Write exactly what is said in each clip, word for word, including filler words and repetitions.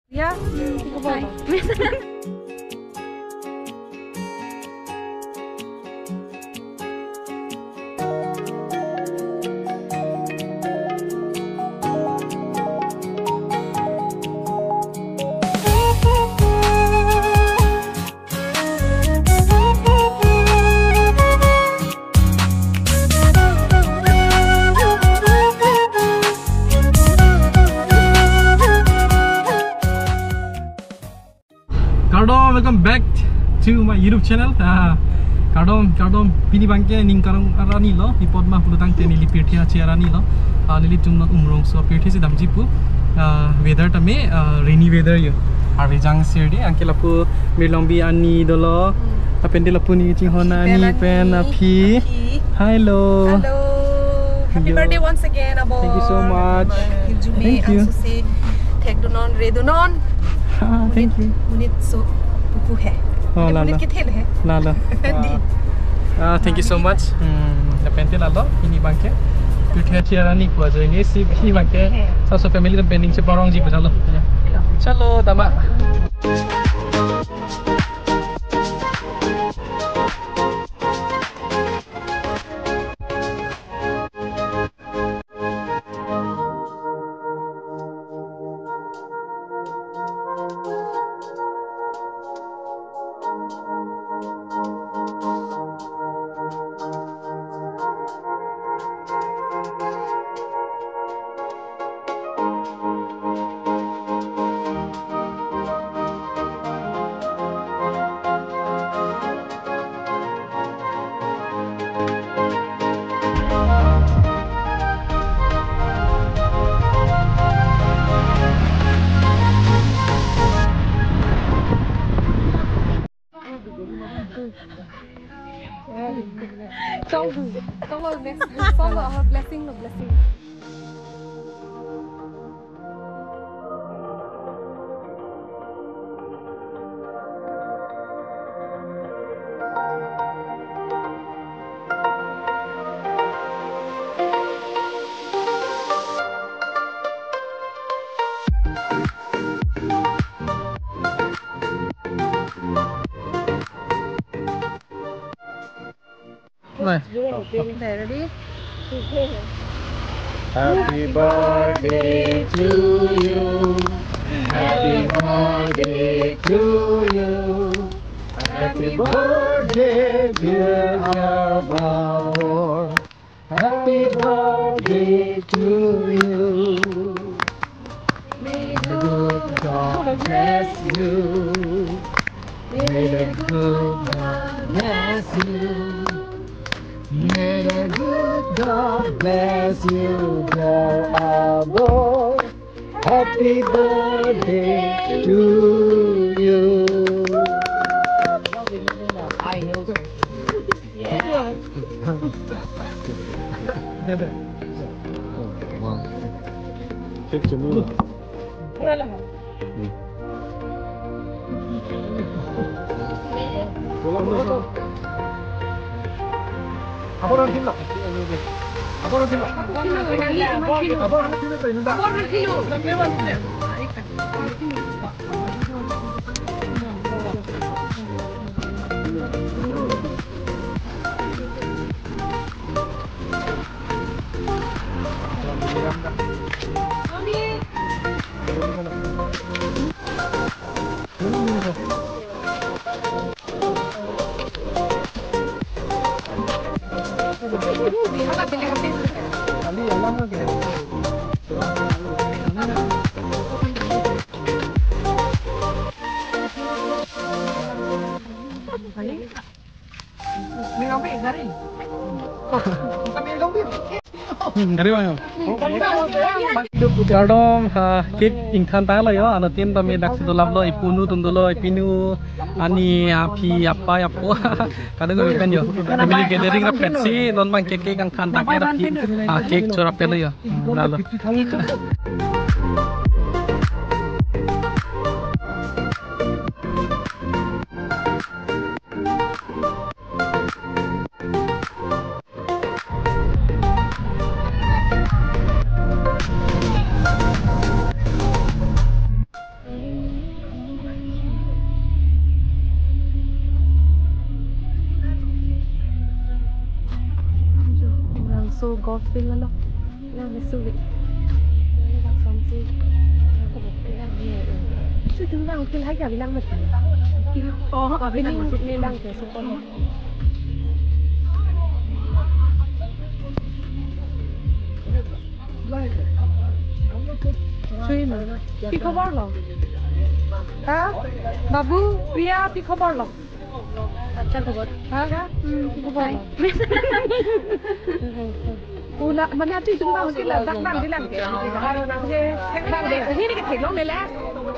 Ya. Kardom, welcome back to my YouTube channel. Ah, kardom, kardom, pini abangke ning karong arani lo, ipot ma pulo tangte neli pirthe achi arani lo. Ah, nelitum non Umrongso apirthe si damji pu. Ah, weather tame, ah, rainy weather yo. Arve jang sir di, anke lapu Mirlongbi ani dolo. Lapen di lapu neli chinghon ani pen aphi. Aphi. Hello. Hello. Happy Yo. birthday once again, Abor. Thank you so much. Hirjume Thank you. angsose thekdunnon, redunnon. Ah, thank Monit, you. monit so pupu he. Oh, Monit lalo. kethel he. Lalo. Di. Ah, thank you so much. Hmm, lapen te lalo, pini abangke. Pirthe achi arani pu ajoine si pini abangke. He. Laso family pen ning cheparongji pu chalo. Hello. Chalo, tama. Song, song lo, next song lo, blessing lo, blessing. Bye. Ready? Happy birthday to you. Happy birthday to you. Happy birthday, dear Abor. Happy birthday to you. May the good God bless you. May the good God bless you. May the good God bless you, dear Abor. Happy birthday to you. Kardom, ha, cake ingthan tanglo yo, anuttin tame daksi dolaplo, ipunu atum dolo, ipinu, ani, aphi, apa, apo, kadokave pen yo. Family gathering rapet si, non abangke cake ingthan tanglo, aphi, ah, cake chorapetlo yo. Lalo. Hospital lo. Lang mesu le. Lang mesu le. Lang mesu le. Lang mesu le. Oh, lang mesu le. Chui ma. কি খবৰ ল? হা? বাবু, প্ৰিয়া, কি খবৰ ল? আচ্ছা খবৰ। হা? হা? উম, কি খবৰ ল? Ula, mane ati tung bang ke la, dak bang di lang ke. Bang de, ini ke theklong le la.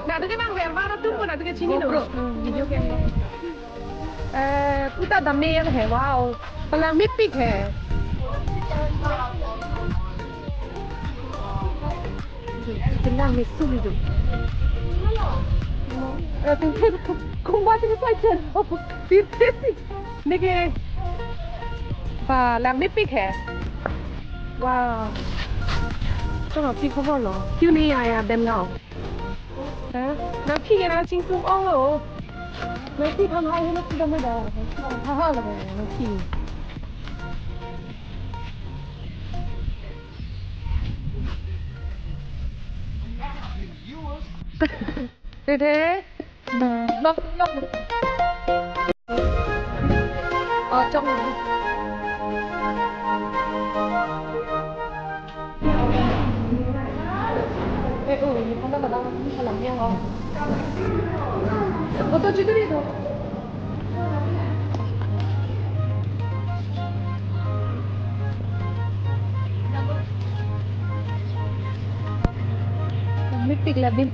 Na tu ke bang ver, bang tu pun na tu ke chini lo. Video ke. Eh, puta dam-me yang he, wow. Palang mepik he. Palang mesu lidu. Eh, tu, tu, tu, kumba tu paichan. Neke. Palang mepik he. Wow. Chong aphi khobor lo. Kyu nahi aaya Bengaon? Ha? Nangphi ke nangchingtum ong lo. Nangphi tham hai lo sudah meda. Ha ha lo nangphi. Dede. Nok nok. Oh, chong. Eh, oh, ini kan ada dalam yang oh. Foto juga itu. Mepik la bin.